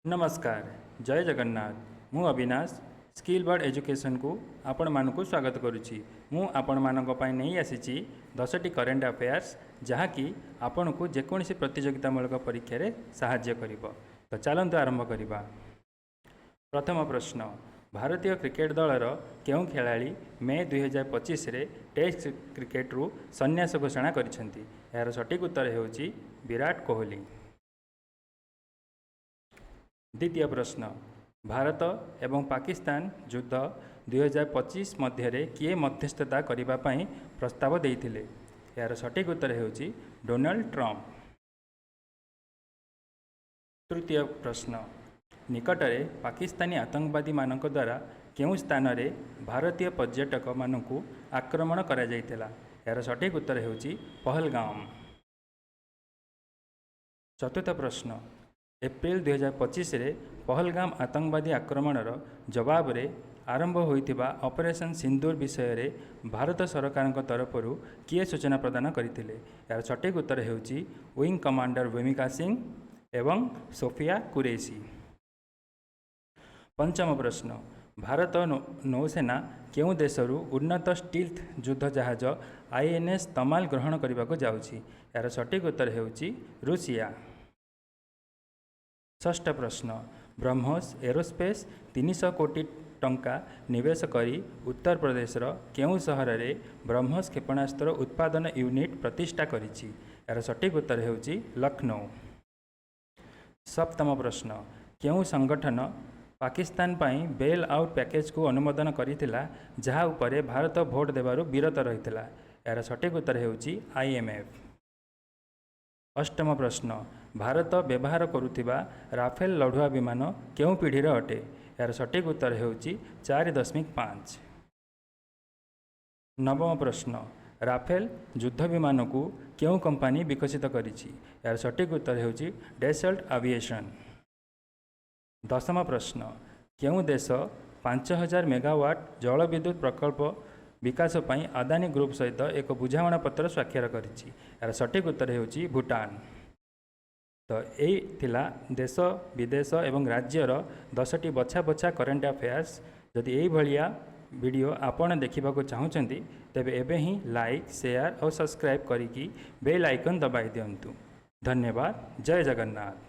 ନମସ୍କାର, ଜୟ ଜଗନ୍ନାଥ। ମୁଁ ଅବିନାଶ, ସ୍କିଲ୍ ବର୍ଡ଼ ଏଜୁକେସନକୁ ଆପଣମାନଙ୍କୁ ସ୍ୱାଗତ କରୁଛି। ମୁଁ ଆପଣମାନଙ୍କ ପାଇଁ ନେଇ ଆସିଛି 10ଟି କରେଣ୍ଟ ଆଫେୟାର୍ସ, ଯାହାକି ଆପଣଙ୍କୁ ଯେକୌଣସି ପ୍ରତିଯୋଗିତାମୂଳକ ପରୀକ୍ଷାରେ ସାହାଯ୍ୟ କରିବ। ତ ଚାଲନ୍ତୁ ଆରମ୍ଭ କରିବା। ପ୍ରଥମ ପ୍ରଶ୍ନ, ଭାରତୀୟ କ୍ରିକେଟ ଦଳର କେଉଁ ଖେଳାଳି ମେ 2025ରେ ଟେଷ୍ଟ କ୍ରିକେଟରୁ ସନ୍ନ୍ୟାସ ଘୋଷଣା କରିଛନ୍ତି? ଏହାର ସଠିକ୍ ଉତ୍ତର ହେଉଛି ବିରାଟ କୋହଲି। ଦ୍ୱିତୀୟ ପ୍ରଶ୍ନ, ଭାରତ ଏବଂ ପାକିସ୍ତାନ ଯୁଦ୍ଧ 2025 ମଧ୍ୟରେ କିଏ ମଧ୍ୟସ୍ଥତା କରିବା ପାଇଁ ପ୍ରସ୍ତାବ ଦେଇଥିଲେ? ଏହାର ସଠିକ୍ ଉତ୍ତର ହେଉଛି ଡୋନାଲ୍ଡ ଟ୍ରମ୍ପ। ତୃତୀୟ ପ୍ରଶ୍ନ, ନିକଟରେ ପାକିସ୍ତାନୀ ଆତଙ୍କବାଦୀମାନଙ୍କ ଦ୍ୱାରା କେଉଁ ସ୍ଥାନରେ ଭାରତୀୟ ପର୍ଯ୍ୟଟକମାନଙ୍କୁ ଆକ୍ରମଣ କରାଯାଇଥିଲା? ଏହାର ସଠିକ୍ ଉତ୍ତର ହେଉଛି ପହଲଗାମ। ଚତୁର୍ଥ ପ୍ରଶ୍ନ, ଏପ୍ରିଲ 2025ରେ ପହଲଗାମ ଆତଙ୍କବାଦୀ ଆକ୍ରମଣର ଜବାବରେ ଆରମ୍ଭ ହୋଇଥିବା ଅପରେସନ୍ ସିନ୍ଦୁର ବିଷୟରେ ଭାରତ ସରକାରଙ୍କ ତରଫରୁ କିଏ ସୂଚନା ପ୍ରଦାନ କରିଥିଲେ? ଏହାର ସଠିକ୍ ଉତ୍ତର ହେଉଛି ୱିଙ୍ଗ କମାଣ୍ଡର ବ୍ୟୋମିକା ସିଂ ଏବଂ ସୋଫିଆ କୁରେସି। ପଞ୍ଚମ ପ୍ରଶ୍ନ, ଭାରତ ନୌସେନା କେଉଁ ଦେଶରୁ ଉନ୍ନତ ଷ୍ଟିଲ୍ଥ ଯୁଦ୍ଧ ଜାହାଜ ଆଇଏନ୍ଏସ୍ ତମାଲ ଗ୍ରହଣ କରିବାକୁ ଯାଉଛି? ଏହାର ସଠିକ୍ ଉତ୍ତର ହେଉଛି ରୁଷିଆ। ଷଷ୍ଠ ପ୍ରଶ୍ନ, ବ୍ରହ୍ମୋସ ଏରୋସ୍ପେସ୍ 300 କୋଟି ଟଙ୍କା ନିବେଶ କରି ଉତ୍ତରପ୍ରଦେଶର କେଉଁ ସହରରେ ବ୍ରହ୍ମୋସ କ୍ଷେପଣାସ୍ତ୍ର ଉତ୍ପାଦନ ୟୁନିଟ୍ ପ୍ରତିଷ୍ଠା କରିଛି? ଏହାର ସଠିକ୍ ଉତ୍ତର ହେଉଛି ଲକ୍ଷ୍ନୌ। ସପ୍ତମ ପ୍ରଶ୍ନ, କେଉଁ ସଂଗଠନ ପାକିସ୍ତାନ ପାଇଁ ବେଲ୍ ଆଉଟ୍ ପ୍ୟାକେଜକୁ ଅନୁମୋଦନ କରିଥିଲା, ଯାହା ଉପରେ ଭାରତ ଭୋଟ ଦେବାରୁ ବିରତ ରହିଥିଲା? ଏହାର ସଠିକ୍ ଉତ୍ତର ହେଉଛି ଆଇଏମ୍ଏଫ୍। ଅଷ୍ଟମ ପ୍ରଶ୍ନ, ଭାରତ ବ୍ୟବହାର କରୁଥିବା ରାଫେଲ ଲଢ଼ୁଆ ବିମାନ କେଉଁ ପିଢ଼ିର ଅଟେ? ଏହାର ସଠିକ୍ ଉତ୍ତର ହେଉଛି 4.5। ନବମ ପ୍ରଶ୍ନ, ରାଫେଲ ଯୁଦ୍ଧ ବିମାନକୁ କେଉଁ କମ୍ପାନୀ ବିକଶିତ କରିଛି? ଏହାର ସଠିକ୍ ଉତ୍ତର ହେଉଛି ଡେସଲ୍ଟ ଆଭିଏସନ୍। ଦଶମ ପ୍ରଶ୍ନ, କେଉଁ ଦେଶ 5000 ମେଗାୱାଟ୍ ଜଳବିଦ୍ୟୁତ ପ୍ରକଳ୍ପ ବିକାଶ ପାଇଁ ଆଦାନୀ ଗ୍ରୁପ୍ ସହିତ ଏକ ବୁଝାମଣା ପତ୍ର ସ୍ୱାକ୍ଷର କରିଛି? ଏହାର ସଠିକ୍ ଉତ୍ତର ହେଉଛି ଭୁଟାନ। ତ ଏଇ ଥିଲା ଦେଶ, ବିଦେଶ ଏବଂ ରାଜ୍ୟର 10ଟି ବଛା ବଛା କରେଣ୍ଟ ଆଫେୟାର୍ସ। ଯଦି ଏଇଭଳିଆ ଭିଡ଼ିଓ ଆପଣ ଦେଖିବାକୁ ଚାହୁଁଛନ୍ତି, ତେବେ ଏବେ ହିଁ ଲାଇକ୍, ସେୟାର ଆଉ ସବସ୍କ୍ରାଇବ୍ କରିକି ବେଲ୍ ଆଇକନ୍ ଦବାଇ ଦିଅନ୍ତୁ। ଧନ୍ୟବାଦ, ଜୟ ଜଗନ୍ନାଥ।